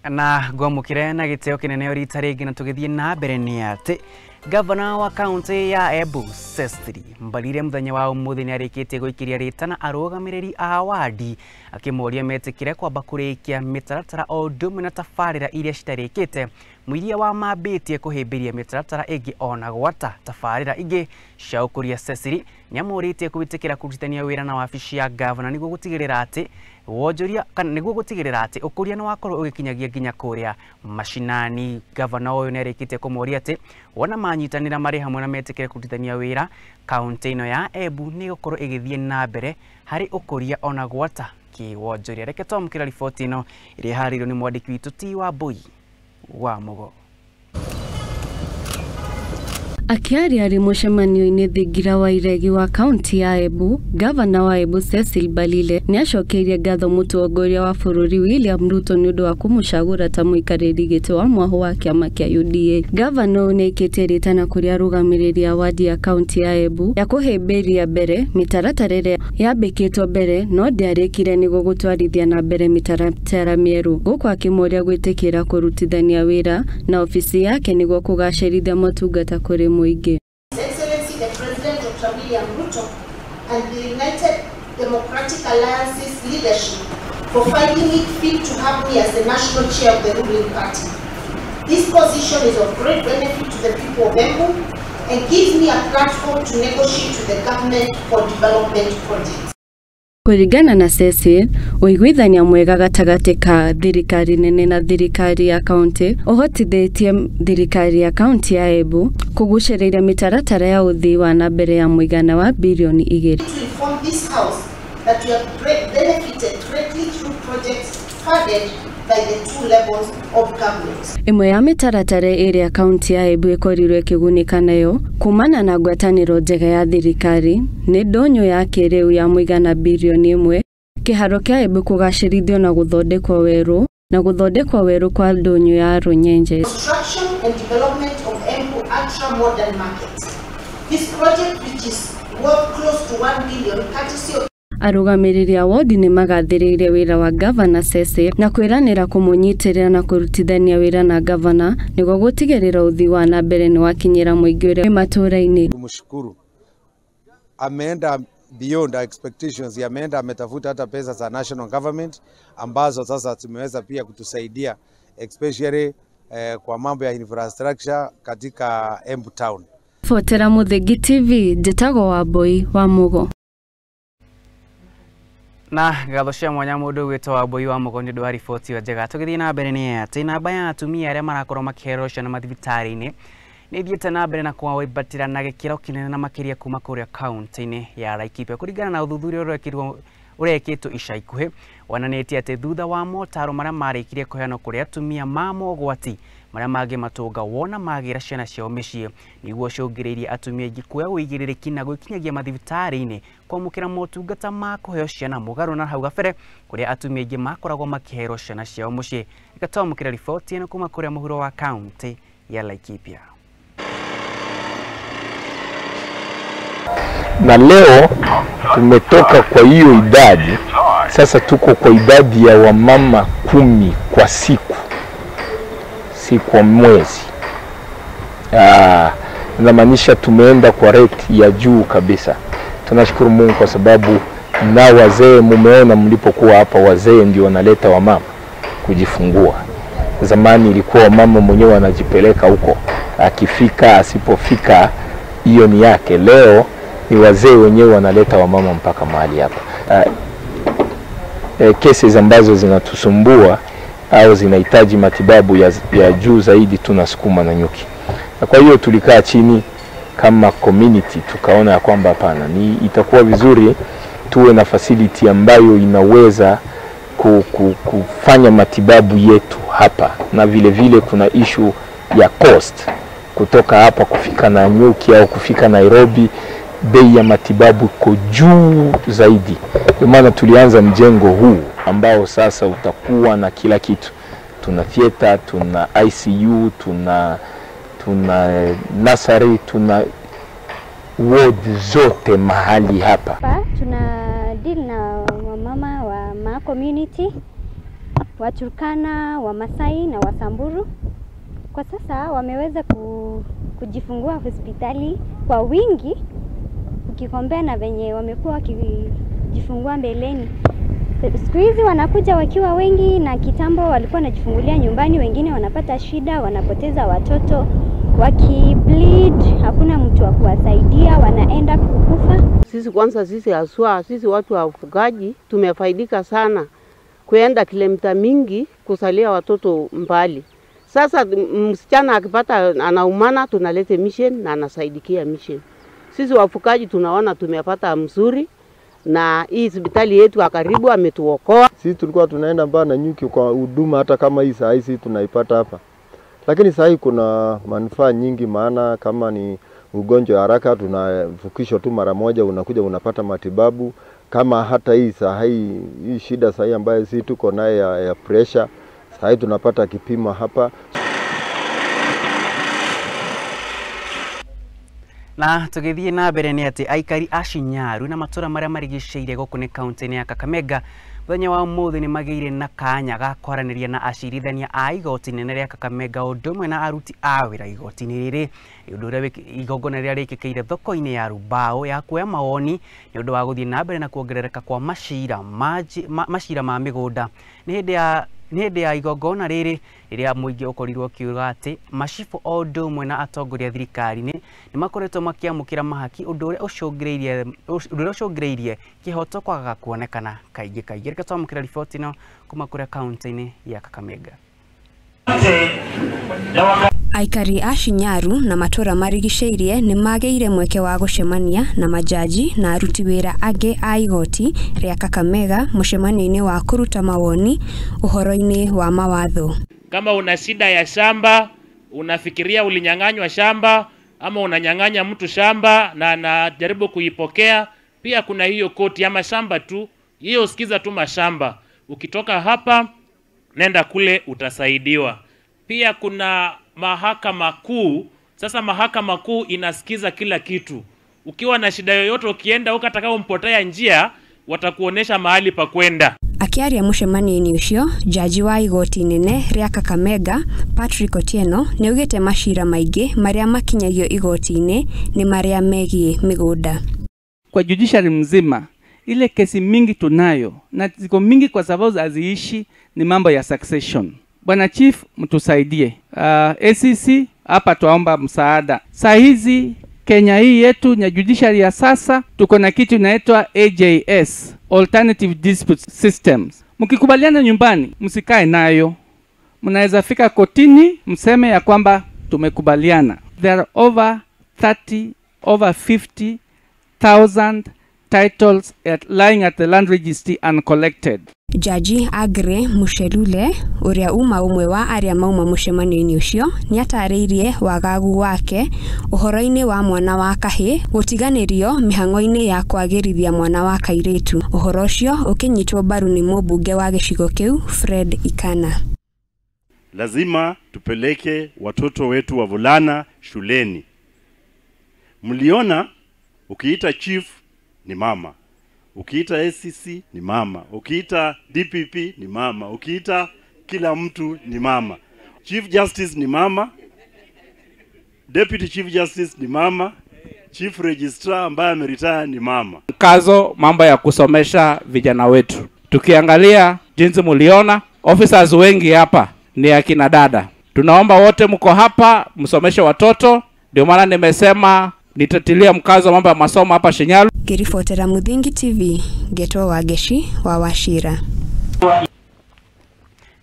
Na ngwamũkĩre na gĩtĩo kĩnene rita rĩngĩ na tũgĩthiĩ na mbere nĩ atĩ Gavana wa kaunti ya Embu Cecily Mbarire mũthenya wa ũmũthĩ nĩarĩkĩtie gũikĩria rĩtana arũgamĩrĩri a wadi akĩmoria metĩkĩre kwamba kũrĩkia mĩtaratara o ũndũ ũmwe na tabarĩra iria citarĩkĩte mũiria wa mambĩtie kũhĩmbĩria mĩtaratara ĩngĩ ona gwata tabarĩra ingĩ cia ũkũria. Cecily nĩamũrĩtie gwĩtĩkĩra kũrutithania wĩra na wabici ya gavana nĩguo gũtigĩrĩra atĩ wonjoria kana nĩguo gũtigĩrĩra atĩ ũkũria nĩ wakorwo ũgĩkinyagia nginya kũrĩa mashinani. Gavana ũyũ nĩarĩkĩtie kũmoria atĩ wona manyitanĩra marĩ hamwe na metĩkĩre kũrutithania wĩra kaunti ĩno ya Embu nĩ ĩgũkorwo ĩgĩthiĩ na mbere harĩ ũkũria ona gwata kĩwonjoria. Reke twamũkĩra riboti ĩno ĩrĩa ĩharĩirio nĩ mwandĩki witũ T Wambui wa Mugo. Akiaria arĩ mũcemanio-inĩ thingira wa iregi wa kaunti ya Embu, gavana wa Embu Cecil Balile nĩacokeirie ngatho mũtongoria wa bũrũri William Ruto nĩ ũndũ wa kũmũcagũra ta mũikarĩri gĩtĩ wa mwahũ wa kĩama kĩa UDA. Gavana ũyũ nĩaikĩtie rĩtana kũrĩ arũgamĩrĩri a wadi ya kaunti ya Embu ya kũhĩmbĩria mbere mĩtaratara ĩrĩa yambĩkĩtwo mbere no ndĩarĩkire nĩguo gũtwarithia na mbere mĩtaratara mĩerũ, gũkũ akĩmoria gwĩtĩkĩra kũrutithania wĩra na obici yake nĩguo kũgacĩrithia motungata kũrĩ mũingĩ. His Excellency the President Dr. William Ruto and the United Democratic Alliance's leadership for finding it fit to have me as the national chair of the ruling party. This position is of great benefit to the people of Embu and gives me a platform to negotiate with the government for development projects. Kũringana na Cecil, ũiguithania mwega gatagatĩ ka thirikari nene na thirikari ya kaunti ũhotithĩtie thirikari ya kaunti ya Embu kũgucĩrĩria mĩtaratara ya ũthii wa na mbere ya mũigana wa birioni 2. To inform this house that we have benefited greatly through projects funded by the two levels of government. Ĩmwe ya mĩtaratara ĩrĩa kaunti ya Embu ĩkorirwo ĩkĩgunĩka nayo kumana na ngwatanĩro njega ya thirikari nĩ ndũnyũ ya kĩrĩu ya mũigana birioni 1, kĩharo kĩa Embu kũgacĩrithio na gũthondekwo werũ na gũthondekwo werũ kwa ndũnyũ ya Runyenje. Construction and development of Embu Ultra Modern Market. This project, which is worth close to 1 billion, courtesy of Arũgamĩrĩri a wodi nĩ magathĩrĩirie wĩra wa gavana Cecil na kwĩranĩra kũmũnyitĩrĩra na kũrutithania wĩra na gavana nĩguo gũtigĩrĩra ũthii wa na mbere nĩ wakinyĩra mũingĩ ũrĩa wĩ matũũra-inĩ. Kumshukuru, ameenda beyond our expectations, ameenda ametafuta hata pesa za national government ambazo sasa zimeweza pia kutusaidia especially kwa mambo ya infrastructure katika Embu town. Botera Muthingi TV, njĩtagwo Wambui wa Mugo. Na ngatho cia mwanya mũndũ gwĩtwo Wambui wa Mugo nĩ ũndũ wa riboti ĩyo njega. Tũgĩthiĩ na mbere nĩ atĩ namba ya atumia arĩa marakorwo makĩherwo ciana mathibitarĩ-inĩ nĩ ithiĩte na mbere na kwambatĩra na gĩkĩro kĩnene na makĩria kuma kũrĩa kaunti-inĩ ya Laikipia kũringana na ũthuthuria ũrĩa ũrekĩtwo ica ikuhĩ wonanĩtie atĩ thutha wa motaro marĩa marĩkirie kũheanwo kũrĩ atumia ma mogwati marĩa mangĩmatũnga wona magĩra ciana ciao mĩciĩ nĩguo cũngĩrĩirie atumia aingĩ kuoya ũigĩrĩrĩki na gwĩkinyagia mathibitarĩ-inĩ kwamũkĩra motungata ma kũheo ciana mũgarũ na hau gabere kũrĩa atumia aingĩ makoragwo makĩherwo ciana ciao mũciĩ. Reke twamũkĩre riboti ĩno kuma kũrĩa mũhuro wa kaunti ya Laikipia. Na leo tumetoka kwa hiyo idadi, sasa tuko kwa idadi ya wamama 10 kwa siku, si kwa mwezi. Inamaanisha tumeenda kwa rate ya juu kabisa. Tunashukuru Mungu kwa sababu na wazee, mumeona mlipokuwa hapa, wazee ndio wanaleta wamama kujifungua. Zamani ilikuwa wamama mwenyewe anajipeleka huko, akifika asipofika hiyo ni yake. Leo ni wazee wenyewe wanaleta wamama mpaka mahali hapa. Cases ambazo zinatusumbua au zinahitaji matibabu ya juu zaidi tunasukuma na nyuki. Na kwa hiyo tulikaa chini kama community tukaona ya kwamba hapana, ni itakuwa vizuri tuwe na facility ambayo inaweza kufanya matibabu yetu hapa, na vile vile kuna issue ya cost kutoka hapa kufika na Nanyuki au kufika Nairobi, bei ya matibabu iko juu zaidi. Ndio maana tulianza mjengo huu ambao sasa utakuwa na kila kitu. Tuna theater, tuna ICU, tuna nursery, tuna ward zote mahali hapa. Tuna deal na wamama wa ma community Waturkana, Wamasai na Wasamburu. Kwa sasa wameweza kujifungua hospitali kwa wingi ukikombea na venye wamekuwa wakijifungua mbeleni. Siku hizi wanakuja wakiwa wengi, na kitambo walikuwa wanajifungulia nyumbani, wengine wanapata shida, wanapoteza watoto, wakibleed, hakuna mtu wa kuwasaidia, wanaenda kukufa. Sisi kwanza, sisi haswa, sisi watu wa ufugaji tumefaidika sana kuenda kilomita mingi kusalia watoto mbali. Sasa msichana akipata anaumana, tunalete mission na anasaidikia mission. Sisi wafugaji tunaona tumepata mzuri, na hii hospitali yetu ya karibu ametuokoa. Sisi tulikuwa tunaenda mbali Nanyuki kwa huduma, hata kama hii saa hizi tunaipata hapa. Lakini saa hii kuna manufaa nyingi, maana kama ni ugonjwa haraka tunavukishwa tu mara moja, unakuja unapata matibabu. Kama hata hii saa hii shida saa hii ambayo sisi tuko naye ya pressure, saa hii tunapata kipimo hapa. Na tugithie na mbere ni ati aikari a Shinyaru na matura maria marigicĩirie gũkũ nĩ kaunti-inĩ ya Kakamega mũthenya wa ũmũthĩ nĩ magĩire na kanya ga kwaranĩria na acirithania a igoti inene rĩa Kakamega ũndũ ũmwe na aruti a wĩra igoti-inĩ rĩrĩ. Ũndũ ũrĩa igongona rĩrĩa rĩkĩkĩire thoko-inĩ ya Rubao ya kuoya mawoni nĩ ũndũ wa gũthiĩ na mbere na kuongerereka kwa macira ma mĩgũnda. Nĩ hĩndĩ ya igongona rĩrĩ rĩrĩa mũingĩ ũkorirwo ũkiuga atĩ macibũ o ũndũ ũmwe na atongoria thirikari-inĩ nĩ makoretwo makĩamũkĩra mahaki, ũndũ ũrĩa ũcũngĩrĩirie kĩhoto kwagaga kuonekana kaingĩ kaingĩ. Reke twamũkĩra riboti ĩno kuma kũrĩa kaunti-inĩ ya Kakamega. Aikari a Shinyaru na matura marigicĩirie nĩ magĩire mweke wa gũcemania na majaji na aruti wĩra angĩ a igoti rĩa Kakamega mũcemanio-inĩ wa kũruta mawoni ũhoro-inĩ wa mawatho. Kama una shida ya shamba, unafikiria ulinyang'anywa shamba ama unanyang'anya mtu shamba na anajaribu kuipokea, pia kuna hiyo koti ya mashamba tu, hiyo sikiza tu mashamba. Ukitoka hapa nenda kule utasaidiwa. Pia kuna mahakama kuu. Sasa mahakama kuu inasikiza kila kitu. Ukiwa na shida yoyote ukienda huko atakao mpotea njia, watakuonesha mahali pa kwenda. Akiaria mũcemanio-inĩ ũcio, jaji wa igoti inene rĩa Kakamega Patrick Otieno nĩaugĩte macira maingĩ marĩa makinyagio igoti-inĩ nĩ marĩa megiĩ mĩgũnda. Kwa judiciary mzima, ile kesi mingi tunayo na ziko mingi kwa sababu haziishi ni mambo ya succession. Bwana Chief, mtusaidie. ACC hapa tuomba msaada. Saa hizi Kenya hii yetu na judiciary ya sasa tuko na kitu inaitwa AJS, Alternative Dispute Systems. Mkikubaliana nyumbani, msikae nayo. Mnaweza fika kotini mseme ya kwamba tumekubaliana. There are over 30, over 50,000 titles lying at the land registry uncollected. Jaji Agre Mushelule uria uma umwe wa aria mauma mucemanio-inĩ ũcio nĩatarĩirie wagagu wake ũhoro-inĩ wa mwana wa kahĩ gũtiganĩrio mĩhang'o-inĩ ya kwagĩrithia mwana wa kairĩtu. Ũhoro ũcio ũkĩnyitwo mbaru nĩ mũmbunge wa gĩcigo kĩu Fred Ikana. Lazima tupeleke watoto wetu wavulana shuleni. Mliona ukiita chief ni mama, ukiita ACC ni mama, ukiita DPP ni mama, ukiita kila mtu ni mama. Chief Justice ni mama, Deputy Chief Justice ni mama, Chief Registrar ambaye ameritaya ni mama. Mkazo mambo ya kusomesha vijana wetu. Tukiangalia jinsi muliona, officers wengi hapa ni akina dada. Tunaomba wote mko hapa msomeshe watoto. Ndio maana nimesema nitatilia mkazo mambo ya masomo hapa Shinyalu. Ngiribotera Muthingi TV, Ngetwo Wangeshi wa Wachira.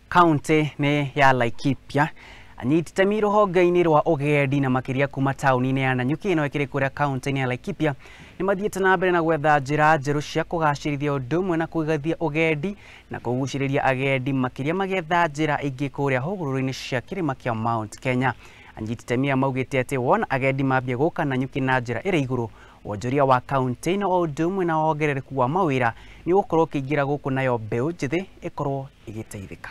Kaunti ni ya Laikipia. Anyititemi rũhonge-inĩ rwa ũgendi na makĩria kuma taũni-inĩ ya Nanyuki ĩno ĩkĩrĩ kũrĩa kaunti-inĩ ya Laikipia nĩ mathiĩte na mbere na gwetha njĩra njerũ cia kũgacĩrithia ũndũ ũmwe na kũgathia ũgendi na kũgucĩrĩria agendi makĩria magĩetha njĩra ingĩ kũrĩa hũgũrũrũ-inĩ cia kĩrĩma kĩa Mount Kenya. Anyititemi aya maugĩte atĩ wona agendi mambia gũka Nanyuki na njĩra ĩrĩ igũrũ, wonjoria wa kaunti ĩno o ũndũ ũmwe na wongerereku wa mawĩra nĩ ũgũkorwo ũkĩingĩra gũkũ nayo mbeũ njĩthĩ ĩkorwo ĩgĩteithĩka.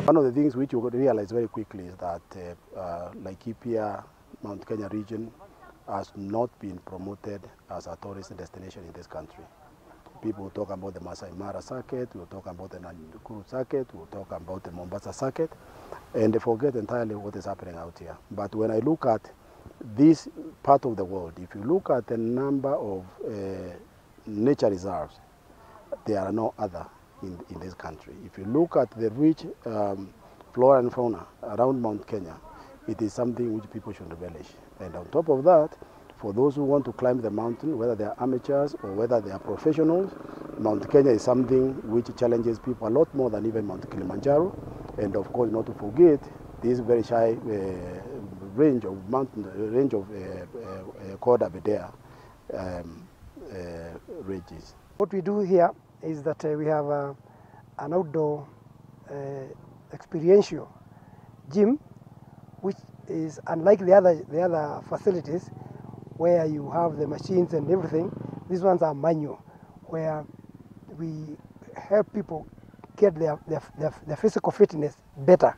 One of the things which you realize very quickly is that Laikipia, Mount Kenya region has not been promoted as a tourist destination in this country. People talk about the Masai Mara circuit, we'll talk about the Nakuru circuit, we'll talk about the Mombasa circuit, and they forget entirely what is happening out here. But when I look at this part of the world, if you look at the number of nature reserves, there are no other in this country. If you look at the rich flora and fauna around Mount Kenya, it is something which people should relish. And on top of that, for those who want to climb the mountain, whether they are amateurs or whether they are professionals, Mount Kenya is something which challenges people a lot more than even Mount Kilimanjaro. And of course, not to forget this very shy range of mountain, range of called Aberdare ranges. What we do here is that we have an outdoor experiential gym, which is unlike the other facilities where you have the machines and everything. These ones are manual, where we help people get their physical fitness better,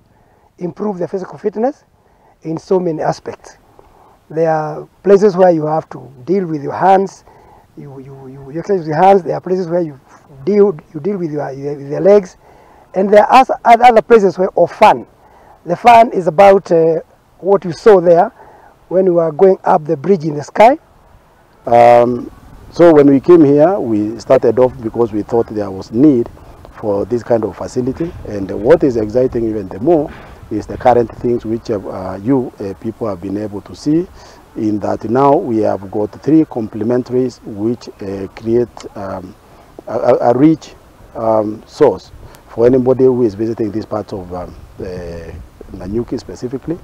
improve their physical fitness in so many aspects. There are places where you have to deal with your hands, you exercise with your hands. There are places where you deal with your legs, and there are other places where of fun. The fun is about what you saw there when we were going up the bridge in the sky. So when we came here, we started off because we thought there was need for this kind of facility. And what is exciting even the more is the current things which you people have been able to see, in that now we have got three complementaries which create a rich source for anybody who is visiting this part of Nanyuki specifically.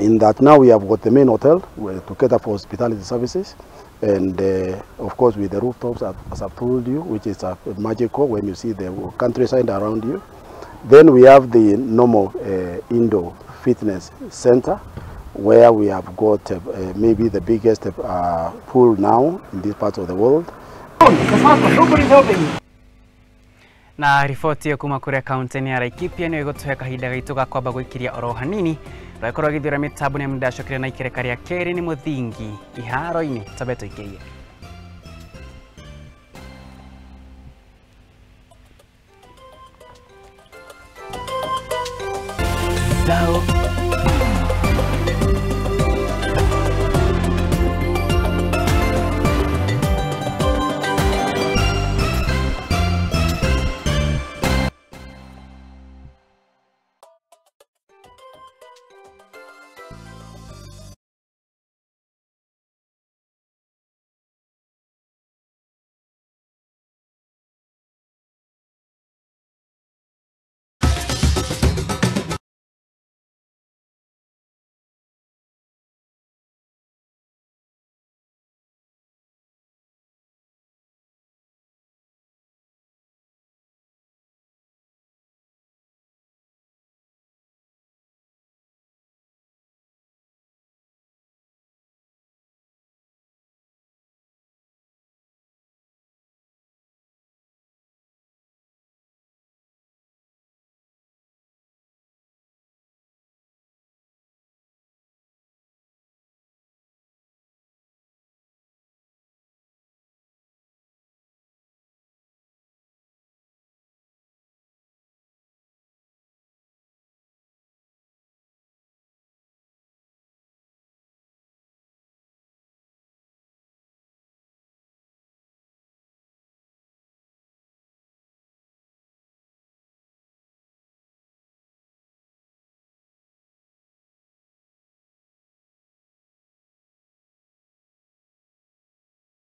In that now we have got the main hotel to cater for hospitality services, and of course with the rooftops, as I've told you, which is magical when you see the countryside around you. Then we have the normal indoor fitness center, where we have got maybe the biggest pool now in this part of the world. Na riboti ĩyo kuma kũrĩa kaunti-inĩ ya Laikipia nĩyo ĩgũtũhe kahinda gaitũ ga kwamba gũikiria oro hanini. Rwakorwo gĩthiũra mĩtambo nĩ ndacokire na ikereka rĩa kerĩ nĩ mũthingi iharo-inĩ tabe tũikĩrie. Dao.